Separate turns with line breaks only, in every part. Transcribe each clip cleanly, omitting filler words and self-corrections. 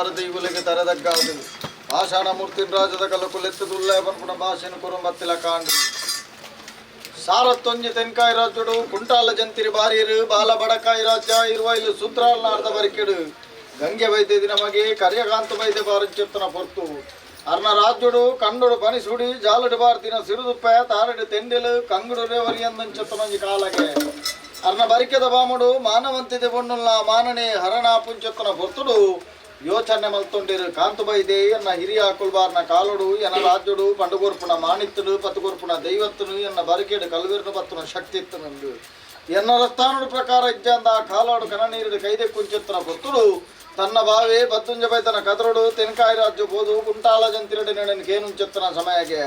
ಪರಿವಾರ ದೈವಲಿಗೆ ತರದಗ್ಗಾದು ಆಷಾಢ ಮೂರ್ತಿನ ರಾಜದ ಕಲಕುಲೆತ್ತದುಲ್ಲ ಪನ್ಪುನ ಭಾಷೆನ ಕುರುಂಬತ್ತಿಲ ಕಾಂಡು ಸಾರತ್ತೊಂಜಿ ತೆನ್ಕಾಯಿ ರಾಜ್ಯಡು ಕುಂಟಾಲ ಜಂತಿರಿ ಬಾರಿಯರು ಬಾಲ ಬಡಕಾಯಿ ರಾಜ್ಯ ಇರುವೈಲು ಸೂತ್ರಾಲ್ನಾರ್ದ ಬರಿಕೆಡು ಗಂಗೆ ವೈದ್ಯ ನಮಗೆ ಕರಿಯಕಾಂತ ವೈದ್ಯ ಬಾರಂచెತ್ತನ ಪೊರ್ತು ಅರ್ನ ರಾಜ್ಯುಡು ಕಂಡುಡು ಪನಿಸುಡಿ ಜಾಲಡು ಬಾರ್ತಿನ ಸಿರುದುಪ್ಪೆ ತಾರಡು ತೆಂಡೆಲು ಕಂಗುಡು ರೇವರಿಯಂದಂచెತ್ತನೊಂಜಿ ಕಾಲಗೆ ಅರ್ನ ಬರಿಕೆದ ಬಾಮುಡು ಮಾನವಂತಿದೆ ಬೊಣ್ಣುಲ್ಲ ಮಾನನೆ ಹರಣ ಪುಂಚೆತ್ತನ ಪೊರ್ತುಡು ಯೋಚನೆ ಮಲ್ತೊಂಡಿರು ಕಾಂತುಬೈದೆ ಎನ್ನ ಹಿರಿಯ ಕುಲ್ಬಾರ್ನ ಕಾಲುಡು ಎನ್ನ ರಾಜ್ಯುಡು ಪಂಡುಗೊರ್ಪುನ ಮಾಣಿತ್ತನು ಪತ್ತುಗೊರ್ಪುನ ದೈವತ್ತನು ಎನ್ನ ಬರಿಕೆಡು ಕಲ್ವಿರ್ನು ಪತ್ತುನ ಶಕ್ತಿ ಇತ್ತನಂದು ಎನ್ನ ರಸ್ತಾನುಡು ಪ್ರಕಾರ ಇಜ್ಜಂದ ಕಾಲಾಡು ಕನನೀರುಡು ಕೈದೆ ಕುಂಚೆತ್ತನ ಪೊರ್ತುಡು ತನ್ನ ಬಾವೆ ಬತ್ತುಂಜ ಬೈತನ ಕದರುಡು ತೆನ್ಕಾಯಿ ರಾಜ್ಯ ಬೋದು ಕುಂಟಾಲ ಜಂತಿರಡು ನೆಡನ್ ಕೇನುಂಚೆತ್ತನ ಸಮಯಗೆ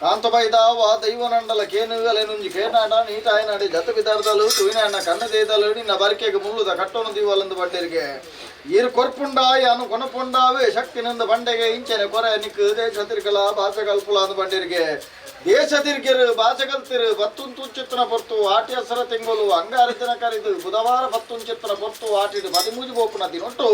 ಕಾಂತಬೈದ ವಾ ದೈವನಂಡಲ ಕೇನು ಅಲೆನುಂಜಿ ಕೇನಾಡ ನೀಟಾಯನಾಡಿ ಜತ ಬಿದಾರ್ದಲು ತುವಿನಾಯನ ಕಣ್ಣದೇದಲು ನಿನ್ನ ಬರಿಕೆಗೆ ಮುಳ್ಳುದ ಕಟ್ಟೋನು ದೀವಲಂದು ಬಂಡೇರಿಗೆ ಈರು ಕೊರ್ಪುಂಡ ಯಾನು ಕೊನಪುಂಡಾವೆ ಶಕ್ತಿ ನಿಂದ ಬಂಡೆಗೆ ಇಂಚನೆ ಕೊರೆ ನಿಕ್ಕು ದೇಶ ತಿರ್ಗಲ ಭಾಷೆ ಕಲ್ಪುಲ ಅಂದು ಬಂಡೇರಿಗೆ ದೇಶ ತಿರ್ಗಿರು ಭಾಷೆ ಕಲ್ತಿರು ಬತ್ತುಂತುಂಚಿತ್ತನ ಪೊರ್ತು ಆಟಿ ಅಸರ ತಿಂಗಳು ಅಂಗಾರ ದಿನ ಕರಿದು ಬುಧವಾರ ಬತ್ತುಂಚಿತ್ತನ ಪೊರ್ತು ಆಟಿಡು ಪದಿಮೂಜಿ ಬೋಪುನ ದಿನೊಟ್ಟು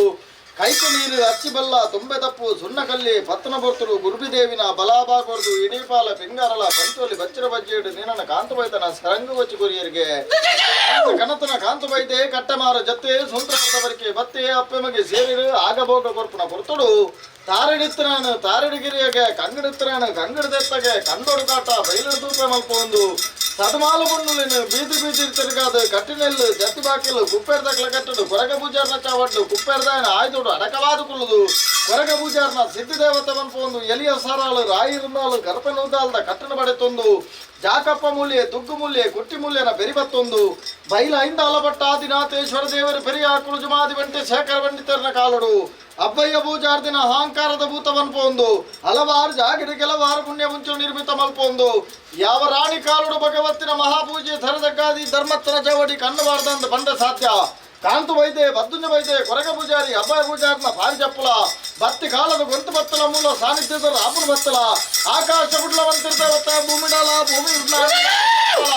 ಕೈಕು ನೀರು ಅಚ್ಚಿ ಬಲ್ಲ ತುಂಬೆ ತಪ್ಪು ಸುಣ್ಣ ಕಲ್ಲಿ ಪತ್ತನ ಪೊರ್ತುಡು ಗುರುಬಿದೇವಿನ ಬಲಾಬಾ ಕೊರ್ದು ಇಡೀಪಾಲ ಪಿಂಗಾರಲ ಪಂಚೋಲಿ ಬಚ್ಚಿರ ಬಜ್ಜಿಡು ನಿನ್ನ ಕಾಂತಬೈತನ ಸರಂಗು ಬಚ್ಚಿ ಕೊರಿಯರಿಗೆ ಕನತನ ಕಾಂತಬೈತೆ ಕಟ್ಟಮಾರ ಜತ್ತೆ ಸುಂದರದ ಬರಿಕೆ ಬತ್ತೆ ಅಪ್ಪೆಮಗೆ ಸೇರಿರು ಆಗಭೋಗ ಕೊರ್ಪುನ ಪೊರ್ತುಡು ತಾರಡಿತ್ತನಾನು ತಾರಡಿಗಿರಿಯಗೆ ಕಂಗಡಿತ್ತನಾನು ಕಂಗಡದೆತ್ತಗೆ ಕಂಡೋಡು ಕಾಟ ಬೈಲುಡು ದೂಪೆ ಮಲ್ಪೊಂದು ಸದಮಾಲು ಬಣ್ಣುಲಿನ ಬೀದಿ ಬೀದಿ ತಿರುಗಾದು ಕಟ್ಟಿನೆಲ್ಲು ಜತ್ತಿ ಬಾಕಿಲು ಕುಪ್ಪೇರ್ದಕ್ಲ ಕಟ್ಟಡು ಕೊರಗ ಪೂಜಾರ್ನ ಚಾವಡ್ಡು ಕುಪ್ಪೇರ್ದಾಯನ ಆಯ್ದುಡು ಅಡಕವಾದು ಕುಳ್ಳುದು ಕೊರಗ ಪೂಜಾರ್ನ ಸಿದ್ಧಿದೇವತೆ ಮನ್ಪೊಂದು ಎಲಿಯ ಸಾರಾಳು ರಾಯಿರುಂದಾಳು ಗರ್ಭನೂದಾಲ್ದ ಕಟ್ಟಣ ಬಡೆತೊಂದು ಜಾಕಪ್ಪ ಮೂಲ್ಯೆ ದುಗ್ಗು ಮೂಲ್ಯೆ ಕುಟ್ಟಿ ಮೂಲ್ಯನ ಬೆರಿಬತ್ತೊಂದು ಬೈಲ ಐಂದ ಅಲಬಟ್ಟ ಆದಿನಾಥೇಶ್ವರ ದೇವರು ಪೆರಿಯ ಕುಳುಜುಮಾದಿ ಬಂಟೆ ಶೇಖರ ಬಂಡಿತರನ ಕಾಲಡು ಅಬ್ಬಯ್ಯ ಪೂಜಾರ್ದಿನ ಅಹಂಕಾರದ ಭೂತವನ್ಪೊಂದು ಹಲವಾರು ಜಾಗಿಡ ಕೆಲವಾರು ಪುಣ್ಯ ಮುಂಚು ನಿರ್ಮಿತ ಮಲ್ಪೊಂದು ಯಾವ ರಾಣಿ ಕಾಲುಡು ಭಗವತ್ತಿನ ಮಹಾಪೂಜೆ ಥರದಕ್ಕಾದಿ ಧರ್ಮತ್ತನ ಚವಡಿ ಕಣ್ಣು ಬಾರ್ದಂದು ಬಂಡ ಸಾಧ್ಯ ಕಾಂತು ವೈದ್ಯೆ ಬದ್ದುಂಜ ವೈದ್ಯೆ ಕೊರಗ ಪೂಜಾರಿ ಅಬ್ಬಾಯ ಪೂಜಾರಿನ ಬಾರಿ ಚಪ್ಪಲ ಬತ್ತಿ ಕಾಲದ ಗೊಂತು ಬತ್ತಲ ಮೂಲ ಸಾನ್ನಿಧ್ಯದ ರಾಪುನ ಬತ್ತಲ ಆಕಾಶ ಗುಡ್ಲವಂತಿರ್ತ ಬತ್ತ ಭೂಮಿಡಲ ಭೂಮಿ ಉಡ್ಲ.